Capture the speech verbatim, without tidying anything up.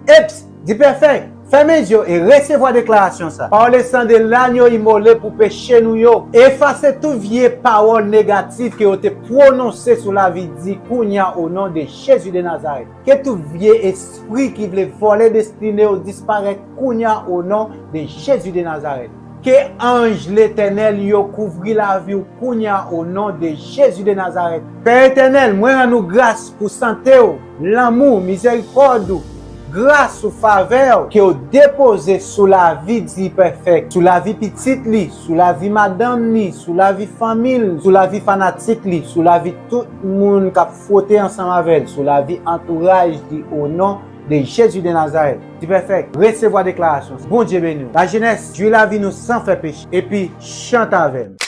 Eps, Dipèfèk, fèmen je w e resevwa deklarasyon sa. Pawòl e san de lanyo imole pou peche nou yo. Efase tout vye pawòl negatif ke yo te pwononse sou lavi Di kounye a o non de Jezi de Nazarèt. Ke tout vye espri ki vle vòlè destine w disparèt kounye a o non de Jezi de Nazarèt. Ke anj Letènèl yo kouvri lavi w kounye a o non de Jezi de Nazarèt. Pè Etènèl, mwen rann ou gras pou sante w, lanmou, mizèrikòd ou, gras ou, favè w ke w depoze sou lavi Dipèfèk, sou lavi pitit li, sou lavi madanm li, sou lavi fanmi l, sou lavi fanatik li, sou lavi tout moun k ap fwote ansanm avè l, sou lavi antouraj li o non de Jezi de Nazarèt. Dipèfèk, resevwa deklarasyon. Bondye beni w. Lajenès, jwi lavi nou san fè peche. Epi, chante avè m.